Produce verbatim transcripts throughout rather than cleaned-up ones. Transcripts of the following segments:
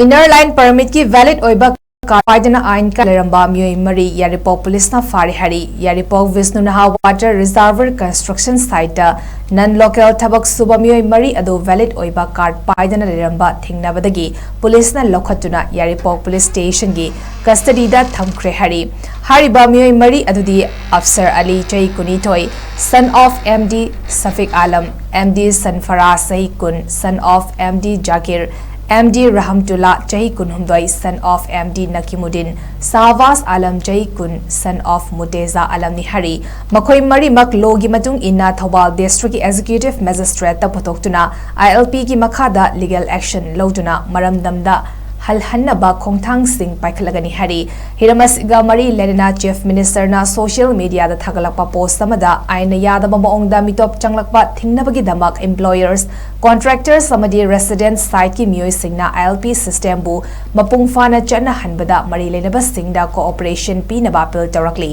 Inner Line Permit ꯀꯤ valid ꯑꯣꯏꯕ card ꯄꯥꯏꯗꯅ ꯑꯥꯏꯟ ꯀꯥꯏ ꯂꯩꯔꯝꯕ ꯃꯤꯑꯣꯏ ꯃꯔꯤ ꯌꯥꯏꯔꯤꯄꯣꯛ ꯄꯨꯂꯤꯁꯅ ꯐꯥꯔꯦ ꯍꯥꯏꯔꯤ꯫ ꯌꯥꯏꯔꯤꯄꯣꯛ ꯕꯤꯁꯅꯨ ꯅꯍꯥ water reservoir construction site ꯇ non local ꯊꯕꯛ ꯁꯨꯕ ꯃꯤꯑꯣꯏ ꯃꯔꯤ ꯑꯗꯨ valid ꯑꯣꯏꯕ card ꯄꯥꯏꯗꯅ ꯂꯩꯔꯝꯕ ꯊꯦꯡꯅꯕꯗꯒꯤ ꯄꯨꯂꯤꯁꯅ ꯂꯧꯈꯠꯇꯨꯅ ꯌꯥꯏꯔꯤꯄꯣꯛ police station ꯒꯤ custody ꯗ ꯊꯝꯈ꯭ꯔꯦ ꯍꯥꯏꯔꯤ꯫ ꯍꯥꯏꯔꯤꯕ ꯃꯤꯑꯣꯏ ꯃꯔꯤ ꯑꯗꯨꯗꯤ ꯑꯐꯁꯔ ꯑꯂꯤ, ꯆꯍꯤ ꯀꯨꯟꯅꯤꯊꯣꯏ, son of M D ꯁꯐꯤꯛ Alam, M D ꯁꯟꯐꯔꯥꯖ, ꯆꯍꯤ ꯀꯨꯟ, son of M D Zakir, M D ꯔꯍꯝꯇꯨꯂꯥ, ꯆꯍꯤ ꯀꯨꯟꯍꯨꯝꯗꯣꯏ, son of M D ꯅꯀꯤꯃꯨꯗꯤꯟ, ꯁꯥꯍꯕꯥꯖ Alam, ꯆꯍꯤ ꯀꯨꯟ, son of ꯃꯨꯇꯦꯖꯥ ꯑꯥꯂꯝꯅꯤ ꯍꯥꯏꯔꯤ꯫ ꯃꯈꯣꯏ ꯃꯔꯤꯃꯛ law ꯒꯤ ꯃꯇꯨꯡ ꯏꯟꯅ ꯊꯧꯕꯥꯜ district ꯀꯤ executive magistrate ꯇ ꯄꯨꯊꯣꯛꯇꯨꯅ I L P ꯒꯤ ꯃꯈꯥꯗ legal action ꯂꯧꯗꯨꯅ ꯃꯔꯝꯗꯝꯗ ꯍꯜꯍꯟꯅꯕ ꯈꯣꯡꯊꯥꯡꯁꯤꯡ ꯄꯥꯏꯈꯠꯂꯒꯅꯤ ꯍꯥꯏꯔꯤ꯫ ꯍꯤꯔꯝ ꯑꯁꯤꯒ ꯃꯔꯤ ꯂꯩꯅꯅ Chief Minister ꯅ social media ꯗ ꯊꯥꯒꯠꯂꯛꯄ post ꯑꯃꯗ ꯑꯥꯏꯟꯅ ꯌꯥꯗꯕ ꯃꯑꯣꯡꯗ ꯃꯤꯇꯣꯞ ꯆꯪꯂꯛꯄ ꯊꯤꯡꯅꯕꯒꯤꯗꯃꯛ employers, contractors ꯑꯃꯗꯤ resident site ꯀꯤ ꯃꯤꯑꯣꯏꯁꯤꯡꯅ I L P system ꯕꯨ ꯃꯄꯨꯡ ꯐꯥꯅ ꯆꯠꯅꯍꯟꯕꯗ ꯃꯔꯤ ꯂꯩꯅꯕꯁꯤꯡꯗ cooperation ꯄꯤꯅꯕ appeal ꯇꯧꯔꯛꯂꯤ꯫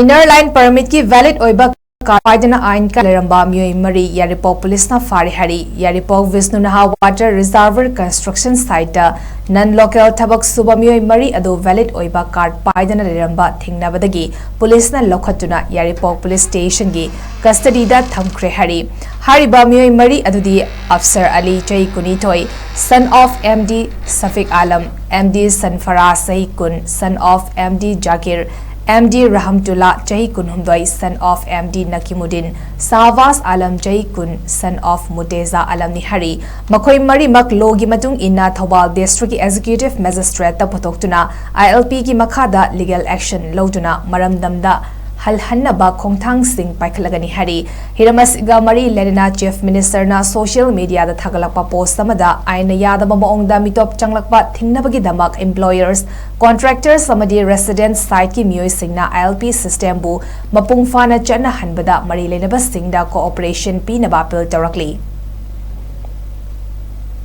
Inner Line Permit ꯀꯤ valid ꯑꯣꯏꯕ card ꯄꯥꯏꯗꯅ ꯑꯥꯏꯟ ꯀꯥꯏ ꯂꯩꯔꯝꯕ ꯃꯤꯑꯣꯏ ꯃꯔꯤ ꯌꯥꯏꯔꯤꯄꯣꯛ ꯄꯨꯂꯤꯁꯅ ꯐꯥꯔꯦ ꯍꯥꯏꯔꯤ꯫ ꯌꯥꯏꯔꯤꯄꯣꯛ ꯕꯤꯁꯅꯨ ꯅꯍꯥ water reservoir construction site ꯇ non local ꯊꯕꯛ ꯁꯨꯕ ꯃꯤꯑꯣꯏ ꯃꯔꯤ ꯑꯗꯨ valid ꯑꯣꯏꯕ card ꯄꯥꯏꯗꯅ ꯂꯩꯔꯝꯕ ꯊꯦꯡꯅꯕꯗꯒꯤ ꯄꯨꯂꯤꯁꯅ ꯂꯧꯈꯠꯇꯨꯅ ꯌꯥꯏꯔꯤꯄꯣꯛ police station ꯒꯤ custody ꯗ ꯊꯝꯈ꯭ꯔꯦ ꯍꯥꯏꯔꯤ꯫ ꯍꯥꯏꯔꯤꯕ ꯃꯤꯑꯣꯏ ꯃꯔꯤ ꯑꯗꯨꯗꯤ ꯑꯐꯁꯔ ꯑꯂꯤ, ꯆꯍꯤ ꯀꯨꯟꯅꯤꯊꯣꯏ, son of M D ꯁꯐꯤꯛ Alam, M D ꯁꯟꯐꯔꯥꯖ, ꯆꯍꯤ ꯀꯨꯟ, son of M D Zakir, M D ꯔꯍꯝꯇꯨꯂꯥ, ꯆꯍꯤ ꯀꯨꯟꯍꯨꯝꯗꯣꯏ, son of M D ꯅꯀꯤꯃꯨꯗꯤꯟ, ꯁꯥꯍꯕꯥꯖ Alam, ꯆꯍꯤ ꯀꯨꯟ, son of ꯃꯨꯇꯦꯖꯥ ꯑꯥꯂꯝꯅꯤ ꯍꯥꯏꯔꯤ꯫ ꯃꯈꯣꯏ ꯃꯔꯤꯃꯛ law ꯒꯤ ꯃꯇꯨꯡ ꯏꯟꯅ ꯊꯧꯕꯥꯜ district ꯀꯤ executive magistrate ꯇ ꯄꯨꯊꯣꯛꯇꯨꯅ I L P ꯒꯤ ꯃꯈꯥꯗ legal action ꯂꯧꯗꯨꯅ ꯃꯔꯝꯗꯝꯗ ꯍꯜꯍꯟꯅꯕ ꯈꯣꯡꯊꯥꯡꯁꯤꯡ ꯄꯥꯏꯈꯠꯂꯒꯅꯤ ꯍꯥꯏꯔꯤ꯫ ꯍꯤꯔꯝ ꯑꯁꯤꯒ ꯃꯔꯤ ꯂꯩꯅꯅ Chief Minister ꯅ social media ꯗ ꯊꯥꯒꯠꯂꯛꯄ post ꯑꯃꯗ ꯑꯥꯏꯟꯅ ꯌꯥꯗꯕ ꯃꯑꯣꯡꯗ ꯃꯤꯇꯣꯞ ꯆꯪꯂꯛꯄ ꯊꯤꯡꯅꯕꯒꯤꯗꯃꯛ employers, contractors ꯑꯃꯗꯤ resident site ꯀꯤ ꯃꯤꯑꯣꯏꯁꯤꯡꯅ I L P system ꯕꯨ ꯃꯄꯨꯡ ꯐꯥꯅ ꯆꯠꯅꯍꯟꯕꯗ ꯃꯔꯤ ꯂꯩꯅꯕꯁꯤꯡꯗ cooperation ꯄꯤꯅꯕ appeal ꯇꯧꯔꯛꯂꯤ꯫